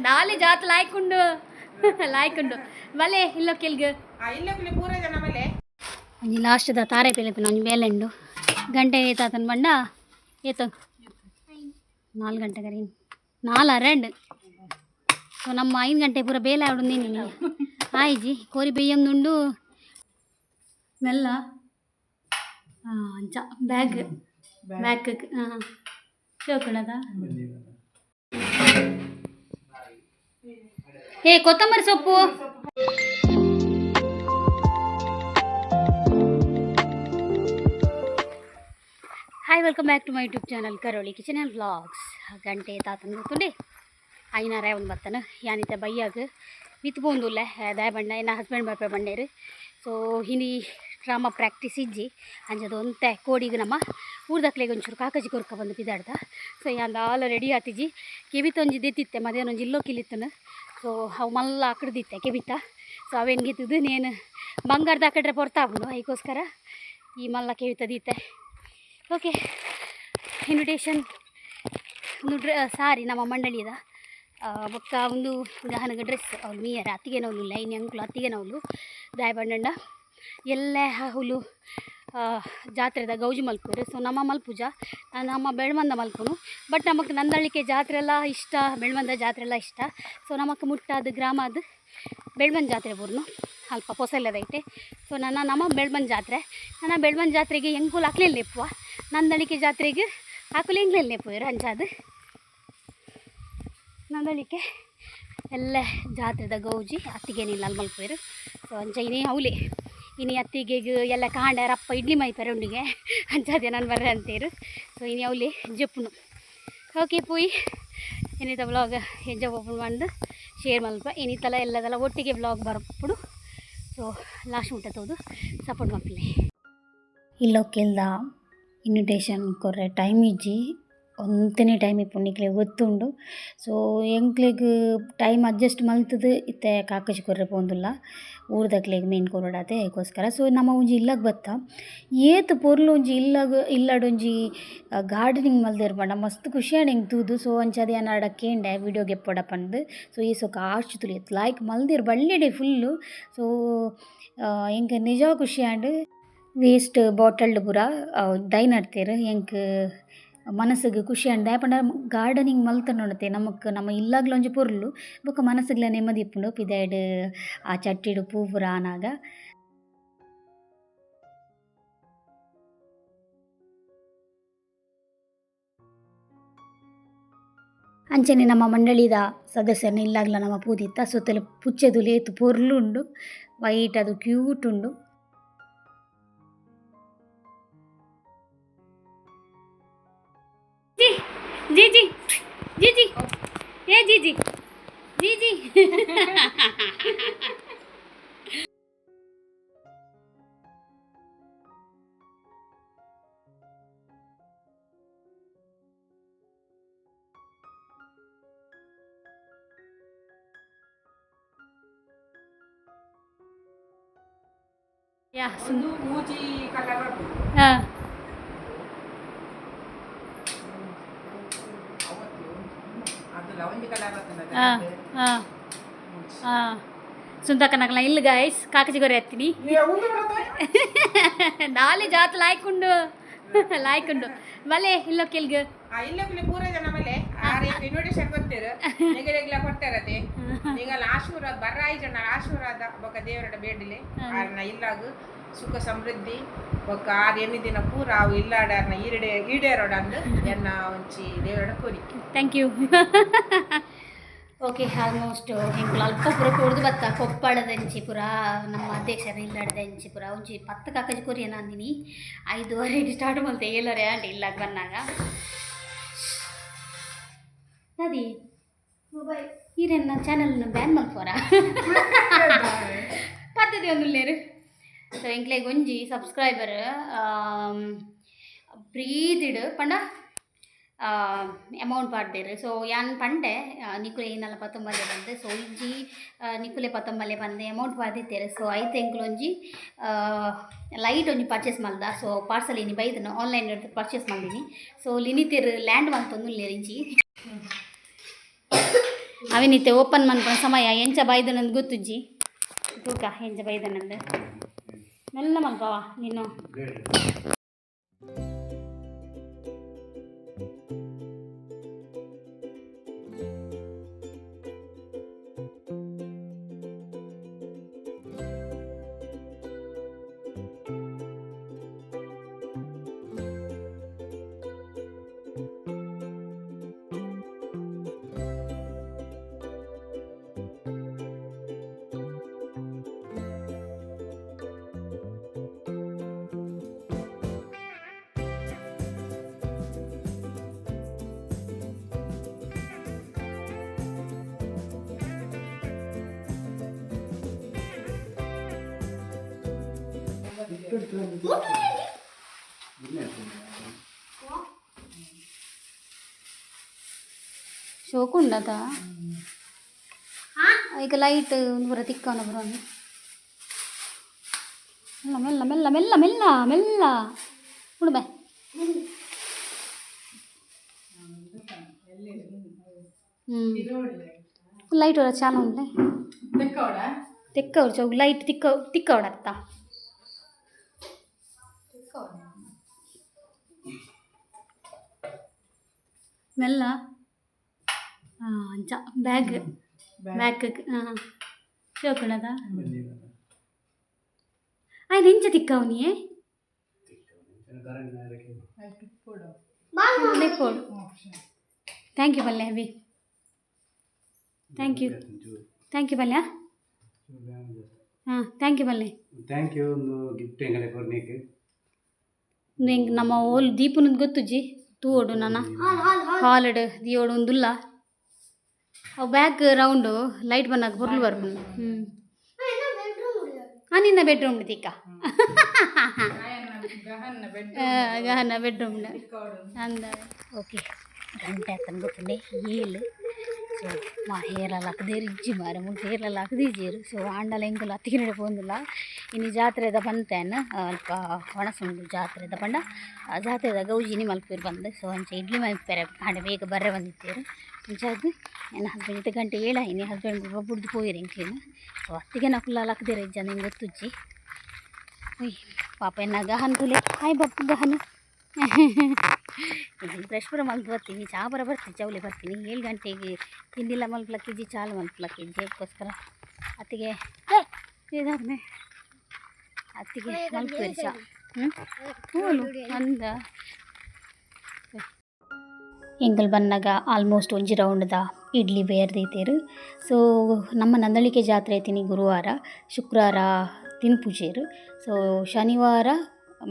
ದಾಲಿ ಜಾತ್ ಲಾಯ್ಕುಂಡು ಲಾಯ್ಕುಂಡು ಬಲೆ ಇಲ್ಲೋ ಕೆಲ್ಗ್. ಇಲ್ಲೊಕ್ಲಿ ಪೂರ ಜನ ಮಲೆ. ಒಂಜಿ ಲಾಸ್ಟ್ದ ತಾರೆ ಪೆಲೆಪಿನ ಒಂಜಿ ಬೇಲೆಂಡು. ಗಂಟೆ ಏತಾತನ್ ಬಂಡ ಏತು? 4 ಗಂಟೆ ಕರೀನ್, ನಾಲ್ ಅರಂಡ್. ಸೊ ನಮ್ಮ 5 ಗಂಟೆ ಪೂರ ಬೇಲೆ ಆವಡು. ನೀನು ಆಯ್ಜಿ ಕೋರಿ ಬೆಯ್ಯಂದುಂಡು ಮೆಲ್ಲ ಅಂಚ ಬ್ಯಾಗ್ ಬ್ಯಾಗ್. ಹಾಂ, ಶೋಕುಂಡದ. ಏ, ಕೊತ್ತಂಬರಿ ಸೊಪ್ಪು. Hi, welcome back to my YouTube channel Karoli kitchen and vlogs. ಗಂಟೆ ತಾತನ ಗೊತ್ತುಂಡೆ, ಐನಾರ ಒಂದು ಬತ್ತನ. ಯಾನಿತ ಬೈಯಾಗ ಮಿತ್ ಪೋಂದುಲ್ಲೆ. ದಾಯ ಬಣ್ಣ ಎನ್ನ ಹಸ್ಬೆಂಡ್ ಬರ್ಪೆ ಬಂಡೇರು. ಸೊ ಹಿನಿ ಡ್ರಾಮಾ ಪ್ರಾಕ್ಟೀಸ್ ಇಜ್ಜಿ. ಅಂಚದ ಒಂತೆ ಕೋಡಿಗೆ ನಮ್ಮ ಊರ್ದಕ್ಲೆಗ್ ಒಂಚೂರು ಕಾಕಜಿ ಕೊರ್ಕ ಬಂದು ಪಿದಾಡ್ದ. ಸೊ ಯಾನ್ ದಾಲ ರೆಡಿ ಆತಿಜಿ. ಕೆಬಿತ ಒಂಜಿ ದೆತ್ತಿತ್ತೆ ಮಧ್ಯಾಹ್ನ, ಒಂಜಿ ಇಲ್ಲೋ ಕಿಲಿತ್ತನ. ಸೊ ಅವು ಮಲ್ಲ ಆಕಡ್ದಿತ್ತೆ ಕೆಬಿತ. ಸೊ ಅವೇನು ಗೆತ್ತದು ನೇನು ಬಂಗಾರದ ಆಕಡ್ರೆ ಪೊರ್ತಾಪುಂಡು. ಐಕೋಸ್ಕರ ಈ ಮಲ್ಲ ಕೆವಿತ ದೀತೆ. ಓಕೆ, ಇನ್ವಿಟೇಷನ್ ಒಂದು ಸಾರಿ ನಮ್ಮ ಮಂಡಳಿದ ಬೊಕ್ಕ ಒಂದು ಗಹನಗ ಡ್ರೆಸ್. ಅವ್ಲು ಮೀಯರ ಅತ್ತಿಗೆನವ್ಲು ಇಲ್ಲ ಇನ್ನು ಅಂಕ್ಲು ಅತ್ತಿಗೆನವ್ಲು. ದಾಯ ಬಂಡಂಡ ಎಲ್ಲ ಹುಲು ಜಾತ್ರೆದ ಗೌಜಿ ಮಲ್ಪುವೆರ್. ಸೊ ನಮ್ಮ ಮಲ್ಪುಜ, ನಮ್ಮ ಬೆಳ್ಮಂದ ಮಲ್ಪುನು. ಬಟ್ ನಮಕ್ ನಂದಳಿಕೆ ಜಾತ್ರೆ ಎಲ್ಲ ಇಷ್ಟ, ಬೆಳ್ಮಂದ ಜಾತ್ರೆ ಎಲ್ಲ ಇಷ್ಟ. ಸೊ ನಮಕ್ ಮುಟ್ಟಾದ ಗ್ರಾಮ ಅದು ಬೆಳ್ಮನ್ ಜಾತ್ರೆ ಬೂರ್ನು ಅಲ್ಪ ಪೊಸೆಲ್ಲದೈತೆ. ಸೊ ನನ್ನ ನಮ್ಮ ಬೆಳ್ಮನ್ ಜಾತ್ರೆ, ನನ್ನ ಬೆಳ್ಮನ್ ಜಾತ್ರೆಗೆ ಎಂಕುಲು ಅಕ್ಲೆಲ್ ಲೆಪ್ಪುವ, ನಂದಳಿಕೆ ಜಾತ್ರೆಗೆ ಅಕುಲು ಎಂಕ್ಲೆಲ್ ಲೆಪ್ಪುವೆರ್. ಅಂಚಾದ್ ನಂದಳಿಕೆ ಎಲ್ಲ ಜಾತ್ರೆದ ಗೌಜಿ ಅತ್ತಿಗೆನಿಲ್ಲ ಅಲ್ಲಿ ಮಲ್ಪುವೆರ್. ಸೊ ಅಂಚ ಇನಿ ಅವಲಿ ಇನಿ ಅತ್ತಿಗೆಗ್ ಎಲ್ಲ ಕಾಂಡ ರಪ್ಪ ಇಡ್ಲಿ ಮೈಪೆರೆ ಉಂಡಿಗೆ. ಅಂಚಾದೆ ನಾನು ಬರ್ರೆ ಅಂತೀರು. ಸೊ ಇನಿ ಅವಲಿ ಜಪ್ಪುನು. ಓಕೆ, ಪೋಯಿ ಏನಿತ ವ್ಲಾಗ್ ಎಂಜ ಓಪನ್ ಬಂದು ಶೇರ್ ಮಲ್ಪ. ಏನಿತ್ತಲ್ಲ ಎಲ್ಲದೆಲ್ಲ ಒಟ್ಟಿಗೆ ವ್ಲಾಗ್ ಬರ್ಪುಡು. ಸೊ ಲಾಸ್ಟ್ ಮುಟ್ಟ ತೋದು ಸಪೋರ್ಟ್ ಮಲ್ಪಲೆ. ಇಲ್ಲೊಕ್ಕೆಲ್ದ ಇನ್ವಿಟೇಷನ್ ಕೊರ್ರೆ ಟೈಮ್ ಇಜ್ಜಿ, ಒಂತೆನೇ ಟೈಮ್ ಇಪ್ಪುಂಡು, ನಿಕ್ಲೆಗ್ ಗೊತ್ತುಂಡು. ಸೊ ಎಂಕ್ಲೆಗ್ ಟೈಮ್ ಅಡ್ಜಸ್ಟ್ ಮಲ್ತುದು ಇತ್ತೆ ಕಾಕಜಿ ಕೊರ್ರೆ ಪೋವೊಂದುಲ್ಲ, ಊರ್ದಕ್ಲೆಗ್ ಮೇನ್ ಕೊರೊಡಾತೆ, ಐಕೋಸ್ಕರ. ಸೊ ನಮ ಒಂಜಿ ಇಲ್ಲಗ್ ಬತ್ತ. ಏತ್ ಪೊರ್ಲು ಒಂಜಿ ಇಲ್ಲಗ್, ಇಲ್ಲಡ್ ಒಂಜಿ ಗಾರ್ಡನಿಂಗ್ ಮಲ್ದೆರ್ ಪಂಡ ಮಸ್ತ್ ಖುಷಿ ಆಂಡ್ ಎಂಕ್ ತೂದು. ಸೊ ಅಂಚಾದ್ ಯಾನ್ ಆಡ ಕೇಂಡೆ ವೀಡಿಯೋ ಗೆಪ್ಪೊಡ ಪಂದ್. ಸೊ ಈ ಸೊಕ ಆರ್ಚ್ ತೂಲೆ, ಲಾಯ್ಕ್ ಮಲ್ದೆರ್ ಬಳ್ಳಿಡೆ ಫುಲ್ಲು. ಸೊ ಎಂಕ್ ನಿಜ ಖುಷಿ ಆಂಡ್. ವೇಸ್ಟ್ ಬಾಟಲ್ಡ್ ಪೂರ ದೈ ನಡ್ತೆರ್. ಎಂಕ್ ಮನಸ್ಸುಗ್ ಖುಷಿ ಆಂಡ್. ದಾಯೆ ಪಂಡ ಗಾರ್ಡನಿಂಗ್ ಮಲ್ತುಂಡತೆ ನಮಕ್ ನಮ್ಮ ಇಲ್ಲಗ್ಲ ಒಂಜಿ ಪೊರ್ಲು ಬೊಕ್ಕ ಮನಸ್ಸುಗ್ಲ ನೆಮ್ಮದಿ ಇಪ್ಪುಂಡು ಪಿದಾಯ್ಡ್ ಆ ಚಟ್ಟಿಡ್ ಪೂ ಪೂರ ಆನಾಗ. ಅಂಚನೆ ನಮ್ಮ ಮಂಡಳಿದ ಸದಸ್ಯರ್ನ ಇಲ್ಲಾಗ್ಲ ನಮ್ಮ ಪೂದಿತ್ತ. ಸುತ್ತಲ ಪುಚ್ಚೆದುಲು ಏತ್ ಪೊರ್ಲು ಉಂಡು, ವೈಟ್ ಅದು ಕ್ಯೂಟ್ ಉಂಡು. G G G G G A G G G G. ಯಾ. ಒಂದು ಮೂಜಿ ಕಲರ್. ಹಾಂ. ಅದು ಒಂಜಿ ಕಲರ್. ಹಾಂ ಹಾಂ ಹಾಂ, ಸುಂದಕನಕಲ ಇಲ್ಲ ಗಾಯ್ಸ್, ಕಾಕಜಿ ಗೊರೆ ಹತ್ತೀನಿ. ದಾಲಿ ಜಾತ್ ಲಾಯ್ಕುಂಡು ಲಾಯ್ಕುಂಡು. ಬಲೆ ಇಲ್ಲೋ ಕೆಲ್ಗ್. ಇಲ್ಲೊಕ್ಲಿ ಪೂರ ಜನ ಮಲೆ. ಆರ್ ಇನ್ವಿಟೇಷನ್ ಕೊಡ್ತೇರು, ನಿಗಲೆಗ್ಲ ಕೊಡ್ತಾರತೆ. ನಿಗಲ ಆಶೀರ್ವಾದ ಬರ್ರಾಯಿ ಜನ ಆಶೀರ್ವಾದ ಬೊಕ ದೇವರಡ ಬೇಡಿಲೆ. ಆರ್ನ ಇಲ್ಲಾಗ ಸುಖ ಸಮೃದ್ಧಿ ಬೊಕ ಆರ್ ಎಣ್ಣೆ ದಿನ ಪೂರ ಅವು ಇಲ್ಲಾಡಾರ್ನ ಈರಡೆ ಈಡೇರೋಡ ಅಂದ್ ಎನ್ನ ಒಂಚಿ ದೇವರಡ ಕೋರಿಕೆ. Thank you. Okay, almost ಎಂಕುಲು ಅಲ್ಪ ಪೂರ ಕೊಡ್ದು ಬತ್ತ. ಕೊಪ್ಪಳದಂಚಿ ಪೂರ ನಮ್ಮ ಅಧ್ಯಕ್ಷರ ಇಲ್ಲಡ್ದಂಚಿ ಪೂರ ಒಂಜಿ 10 ಕಾಕಜಿ ಕೊರಿಯ ಅಂದಿನಿ. 5:30ಗೆ ಸ್ಟಾರ್ಟ್ ಮಲ್ತೆ, 7:30 ಆಂಡ್ ಇಲ್ಲಾಗ ಬಂದಾಗ. ಅದಿ ಮೊಬೈಲ್ ಈರೆನ್ನ ಚಾನಲ್ನ ಬ್ಯಾನ್ ಮಲ್ಪೋರ ಪದ್ಧತಿ ಒಂದು. ಸೊ ಎಂಕ್ಲೆಗ್ ಒಂಜಿ ಸಬ್ಸ್ಕ್ರೈಬರ್ ಪ್ರೀತಿಡ್ ಪಂಡ ಅಮೌಂಟ್ ಪಾಡ್ದೆರ್. ಸೊ ಯಾನ್ ಪಂಡೆ, ನಿಕುಲೆ ಏನಲ್ಲ ಪತ್ತೊಂಬಲೆ ಬಂದು. ಸೊ ಇಜ್ಜಿ, ನಿಕುಲೆ ಪತ್ತೊಂಬಲೆ ಬಂದು ಅಮೌಂಟ್ ಪಾಡ್ದಿತ್ತೆರ್. ಸೊ ಐತೆ ಎಂಕುಲು ಒಂಜಿ ಲೈಟ್ ಒಂಜಿ ಪರ್ಚೇಸ್ ಮಲ್ದ. ಸೊ ಪಾರ್ಸಲ್ ಇನಿ ಬೈದನು, ಆನ್ಲೈನ್ ಪರ್ಚೇಸ್ ಮಲ್ದಿನಿ. ಸೊ ಲಿನಿತೆರ್ ಲ್ಯಾಂಡ್ ಮಲ್ತೊಂದು ಉಲ್ಲೆರ್ ಇಂಚಿ. ಅವಿನಿತ್ತೆ ಓಪನ್ ಮನ್ಪುನ ಸಮಯ ಎಂಚ ಬೈದನಂದು ಗೊತ್ತುಜ್ಜಿ ತೂಕ ಎಂಚ ಬೈದನಂದು ಮೆಲ್ಲ ಮಲ್ಪವ ನೀನು. ಶೋಕು ಉಂಡತ ಈಗ ಲೈಟ್ ಒಂದು ಪೂರ ತಿಕ್ಕವನ ಪೂರ ಮೆಲ್ಲ ಮೆಲ್ಲ ಮೆಲ್ಲ ಮೆಲ್ಲ ಮೆಲ್ಲ ಮೆಲ್ಲ ಉಣ್ಬೆ. ಹ್ಞೂ ಲೈಟ್ ಹೊರ ಚಾಲು ಉಂಡೆ ತಿಕ್ಕವ್ರು ಚೌ ಲೈಟ್ ತಿಕ್ಕ ತಿಕ್ಕವಡತ್ತ. ಮೆಲ್ಲ ಅಂಚ ಬ್ಯಾಗ್ ಬ್ಯಾಕ್ ಹಾಂ ಶೋಕುಂಡದ ಆಯ್ತು ಇಂಚ ತಿಕ್ಕವನಿಯೇ ಲೆಕ್ಕೋಡು. Thank you ಪಲ್ಯ Abhi, thank you thank you ಪಲ್ಯ. ಹಾಂ thank you ಪಲ್ಯ. Thank you. ಒಂದು ಗಿಫ್ಟ್ ಎಂಗಲೆ ಕೊರ್ನಿಕ್. ಎಂಕ್ ನಮ್ಮ ಓಲ್ ದೀಪುನದ್ ಗೊತ್ತುಜ್ಜಿ ತೂವೊಡು ನನ ಹಾಲಡ್ ದಿಯೋಡು ಉಂದುಲ್ಲ ಅವು ಬ್ಯಾಕ್ ರೌಂಡು ಲೈಟ್ ಬಂದಾಗ ಬೊರ್ಲು ಬರ್ಪುಂಡು. ಹ್ಞೂ ಹಾಂ ನಿನ್ನ ಬೆಡ್ರೂಮ್ ತಿಕ್ಕ ಗಹನ ಬೆಡ್ರೂಮ್ ಅಂದ. ಓಕೆ ಗಂಟೆ ಆತನ ಗೊತ್ತುಂಡೆ 7. ಸೊ ಮಾ ಹೇರಲ್ಲ ಹಾಕದೇ ಇಜ್ಜಿ ಮಾರೆ ಮುಲ್ಪ ಹೇರಲ್ಲ ಹಾಕದಿಜ್ಜೇರು. ಸೊ ಆಂಡಲ ಎಂಕುಲು ಅತ್ತಿಗೆ ಪೋಂದುಲ್ಲ ಇನಿ ಜಾತ್ರೆದ ಬಂತೇನ ಅಲ್ಪ ಒಣಸುಂಡು ಜಾತ್ರೆದ ಪಂಡ ಜಾತ್ರೆದ ಗೌಜಿನಿ ಮಲ್ಪೇರು ಬಂದು. ಸೊ ಅಂಚ ಇಡ್ಲಿ ಮಲ್ಪೆರೆ ಕಾಂಡೆ ಬೇಗ ಬರ್ರೆ ಬಂದಿತ್ತೇರು. ಅಂಚಾದ್ ಎನ್ನ ಹಸ್ಬೆಂಡ್ ಇತ್ತೆ ಗಂಟೆ 7 ಆಯಿನಿ ಹಸ್ಬೆಂಡ್ ಬುಡ್ದು ಪೋಯೆರ್ ಎಂಕ್ಲೆನ್. ಸೊ ಅತ್ತಿಗೆ ನಕುಲ ಲಕ್ದೇರ್ ಇಜ್ಜಂದ್ ಎಂಕ್ ಗೊತ್ತುಜ್ಜಿ. ಉಯ್ ಪಾಪ ಎನ್ನ ಗಹನ್ ತೂಲೆ ಹಾಯ್ ಬಪ್ಪು ಗಹನ್. ಬ್ರಷ್ ಪೂರ ಮಲ್ತ್ ಬರ್ತೀನಿ ಚಾ ಪೂರ ಬರ್ತೀನಿ ಚೌಲಿ ಬರ್ತೀನಿ 7 ಗಂಟೆಗೆ ತಿಂಡಿಲ್ಲ ಮಲ್ಪಲಕ್ಕಿಜ್ಜಿ ಚಾಲು ಮಲ್ಪಲಕ್ಕಿಜ್ಜಿ ಅದಕ್ಕೋಸ್ಕರ ಅತ್ತಿಗೆ ಇದಾದ್ಮೆ ಅತ್ತಿಗೆ ಮಲ್ಪುವೆರ್ ಚಾ. ಹ್ಞೂ ಹೂಲು ಅಂದ ಎಂಕುಲು ಬನ್ನಗ ಆಲ್ಮೋಸ್ಟ್ ಒಂಜಿ ರೌಂಡ್ದ ಇಡ್ಲಿ ಬೇರ್ದೈತೇರು. ಸೊ ನಮ್ಮ ನಂದಳಿಕೆ ಜಾತ್ರೆ ಐತಿನಿ ಗುರುವಾರ ಶುಕ್ರವಾರ ತಿನ್ಪುಜೇರು. ಸೊ ಶನಿವಾರ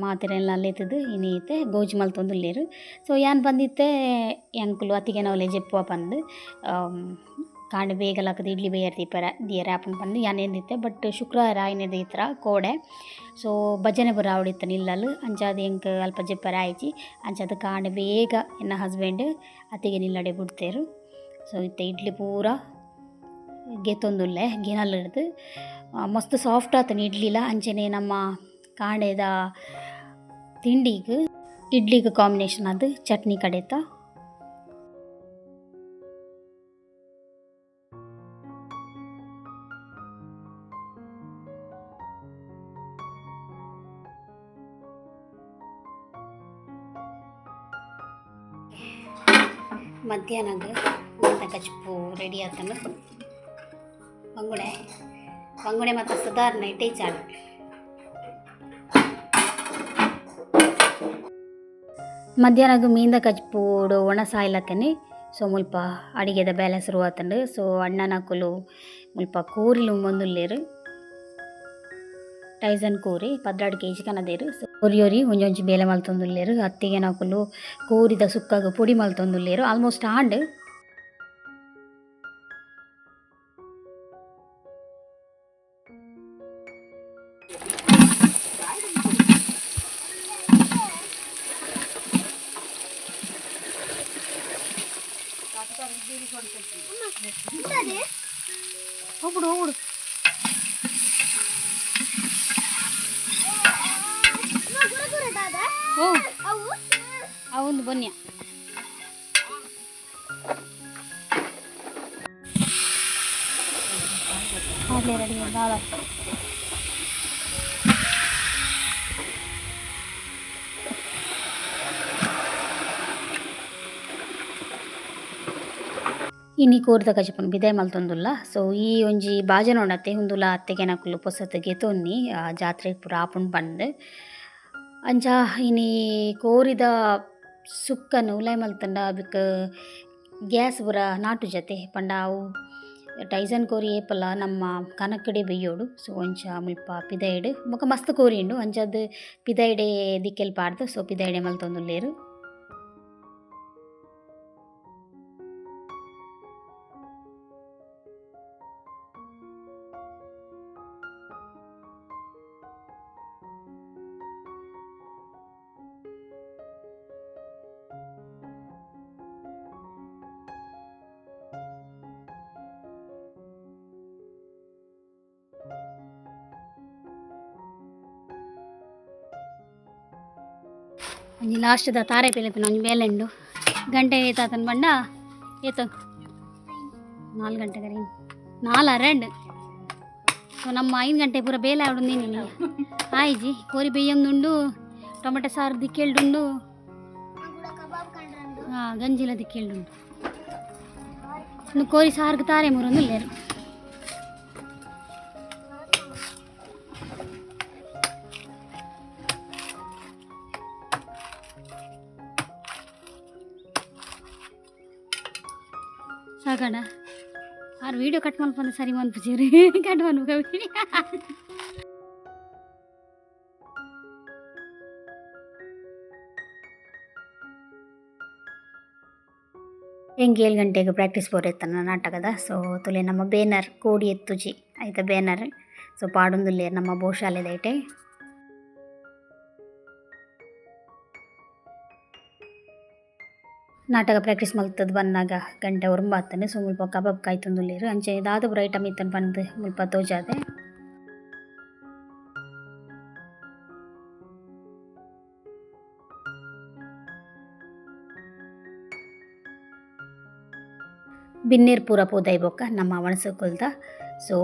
ಮಾತೆರೆಲ್ಲ ಲೆತ್ತುದು ಇನಿ ಇತ್ತೆ ಗೌಜಿ ಮಲ್ತೊಂದುಲ್ಲೆರ್. ಸೊ ಯಾನ್ ಬಂದಿತ್ತೆ ಎಂಕುಲು ಅತ್ತಿಗೆ ನವಲೆ ಜೆಪ್ಪುವ ಪಂದ್ ಕಾಂಡೆ ಬೇಗ ಲಕ್ಕುದು ಇಡ್ಲಿ ಬೇಯರ್ ದೀಪರ ದಿಯರೆ ಆಪುಂಡು ಪಂದ್ ಯಾನ್ ಎಂದಿತ್ತೆ. ಬಟ್ ಶುಕ್ರವಾರ ಆಯಿನೆದ ಇತ್ರ ಕೋಡೆ. ಸೊ ಭಜನೆ ಪೂರ ಆವೊಡಿತ್ತಂಡ್ ಇಲ್ಲಲ್ ಅಂಚಾದ್ ಎಂಕ್ ಅಲ್ಪ ಜೆಪ್ಪರೆ ಆಯಿಜಿ. ಅಂಚಾದ್ ಕಾಂಡೆ ಬೇಗ ಎನ್ನ ಹಸ್ಬೆಂಡ್ ಅತ್ತಿಗೆ ನಿಲ್ಲಡೆ ಬುಡ್ತೆರ್. ಸೊ ಇತ್ತೆ ಇಡ್ಲಿ ಪೂರ ಗೆತ್ತೊಂದುಲ್ಲೆ ಗೆನಲ್ ಹಿಡ್ದು ಮಸ್ತ್ ಸಾಫ್ಟ್ ಆತುಂಡು ಇಡ್ಲಿಲ. ಅಂಚನೆ ನಮ್ಮ ಕಾಂಡೆದ ತಿಂಡಿಗ್ ಇಡ್ಲಿಗ್ ಕಾಂಬಿನೇಷನ್ ಅದು ಚಟ್ನಿ ಕಡೆತ. ಮಧ್ಯಾಹ್ನಗ್ ಊಟ ಕಚ್ಪು ರೆಡಿ ಆತಂಡು. ಬಂಗುಡೆ ಬಂಗುಡೆ ಮಾತ್ರ ಸುಧಾರಣೆ ಇಟ್ಟೇ ಚಾಡು. ಮಧ್ಯಾಹ್ನಗ್ ಮೀನ್ದ ಕಜ್ಪುಡು ಒಣಸಾಯ್ಲಕ್ಕನೆ. ಸೊ ಮುಲ್ಪ ಅಡಿಗೆದ ಬೇಲೆ ಶುರು ಆತಂಡು. ಸೊ ಅಣ್ಣನಕುಲು ಮುಲ್ಪ ಕೋರಿಲು ಉಂಬೊಂದುಲ್ಲೆರ್. ಟೈಸನ್ ಕೋರಿ 12 ಕೆಜಿ ಕನದೆರ್. ಸೊ ಒರಿಯೊರಿ ಒಂಜೊಂಜಿ ಬೇಲೆ ಮಲ್ತೊಂದುಲ್ಲೆರ್. ಅತ್ತಿಗೆನಕುಲು ಕೋರಿದ ಸುಕ್ಕಗ್ ಪೊಡಿ ಮಲ್ತೊಂದುಲ್ಲೆರ್ ಆಲ್ಮೋಸ್ಟ್ ಆಂಡ್. ಹೋಗ್ಬಿಡು ಹೋಗ್ಬಿಡು. ಓ ಅವಂದು ಬನ್ನಿ. ಅಡ್ಲೆ ರೆಡಿ ಬಾಬಾ. ಇನಿ ಕೋರ್ದ ಕಜಿಪುನು ಬಿದಾಯಿ ಮಲ್ತೊಂದುಲ್ಲ. ಸೊ ಈ ಒಂಜಿ ಬಾಜನ ಉಂಡತೆ ಉಂದುಲ ಅತ್ತೆಗೆನಕುಲು ಪೊಸತ್ ಗೆತೊನ್ನಿ ಜಾತ್ರೆ ಪೂರ ಆಪುಂಡು ಪಂದ್. ಅಂಚ ಇನಿ ಕೋರಿದ ಸುಕ್ಕನ್ ಉಲಾಯಿ ಮಲ್ತಂಡ ಅವೆಕ್ ಗ್ಯಾಸ್ ಪೂರ ನಾಟುಜತೆ ಪಂಡ ಅವು ಟೈಸನ್ ಕೋರಿ ಏಪಲ ನಮ್ಮ ಕನಕಡೆ ಬೆಯ್ಯೋಡು. ಸೊ ಅಂಚ ಮುಲ್ಪ ಪಿದೈಡ್ ಬೊಕ ಮಸ್ತ್ ಕೋರಿ ಉಂಡು ಅಂಚಾದ್ ಪಿದೈಡೆ ದಿಕ್ಕೆಲ್ ಪಾಡ್ದ್ ಸೊ ಪಿದೈಡೆ ಮಲ್ತೊಂದುಲ್ಲೆರ್. ಒಂಜಿ ಲಾಸ್ಟ್ದ ತಾರೆ ಪಿಲಪಿನ ಒಂಜಿ ಬೇಲೆ ಉಂಡು. ಗಂಟೆ ಏತಾತನ್ ಪಂಡ ಏತು 4 ಗಂಟೆ ಕರೆ 4 ಅರಂಡು. ಸೊ ನಮ್ಮ 5 ಗಂಟೆ ಪೂರ ಬೇಲೆ ಆವಡು ನೀನು ಆಯ್ಜಿ ಕೋರಿ ಬೇಯೊಂದುಂಡು, ಟೊಮೆಟೊ ಸಾರು ದಿಕ್ಕೆಲ್ಡುಂಡು, ಹಾಂ ಗಂಜಿಲ ದಿಕ್ಕೆಲ್ಡುಂಡು. ಇನ್ನು ಕೋರಿ ಸಾರ್ಗೆ ತಾರೆ ಮೂರೊಂದು ಲೇರು. ಸಾಕಣ ಆರು ವೀಡಿಯೋ ಕಟ್ ಮಲ್ಪಂದು ಸರಿ ಮನ್ಪುಜೀರಿ ಕಟ್ ಮನ್ಪುಗ. ಎಂಕ್ 7 ಗಂಟೆಗೆ ಪ್ರಾಕ್ಟೀಸ್ ಪೋರೆತ್ತನ ನಾಟಕದ. ಸೊ ತುಲೆ ನಮ್ಮ ಬೇನರ್ ಕೋಡಿ ಎತ್ತುಜಿ ಐತ ಬೇನರ್. ಸೊ ಪಾಡೊಂದುಲ್ಲೆರ್ ನಮ್ಮ ಗೋಶಾಲೆದ ಐಟೆ. ನಾಟಕ ಪ್ರಾಕ್ಟೀಸ್ ಮಲ್ತದ್ ಬನ್ನಗ ಗಂಟೆ ಒರ್ಂಬ ಆತಂಡ್. ಸೊ ಮುಲ್ಪ ಕಬಾಬ್ ಕಾಯ್ತೊಂದುಲ್ಲೆರ್. ಅಂಚೆ ದಾದ ಪೂರ ಐಟಮ್ ಇತ್ತುಂಡು ಪಂದ್ ಮುಲ್ಪ ತೋಜಾದೆ. ಬಿನ್ನೇರ್ ಪೂರ ಪೋದಾಯಿ ಬೊಕ್ಕ ನಮ್ಮ ವಣಸಕುಲ್ದ. ಸೊ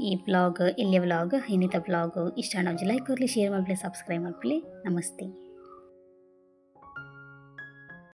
ಈ ವ್ಲಾಗ್ ಎಲ್ಯ ವ್ಲಾಗ್ ಇನ್ನಿತ ವ್ಲಾಗ್ ಇಷ್ಟ ಆಂಡ ಒಂಜಿ ಲೈಕ್ ಕೊರ್ಲೆ, ಶೇರ್ ಮಲ್ಪುಲೆ, ಸಬ್ಸ್ಕ್ರೈಬ್ ಮಲ್ಪುಲೆ. ನಮಸ್ತೆ.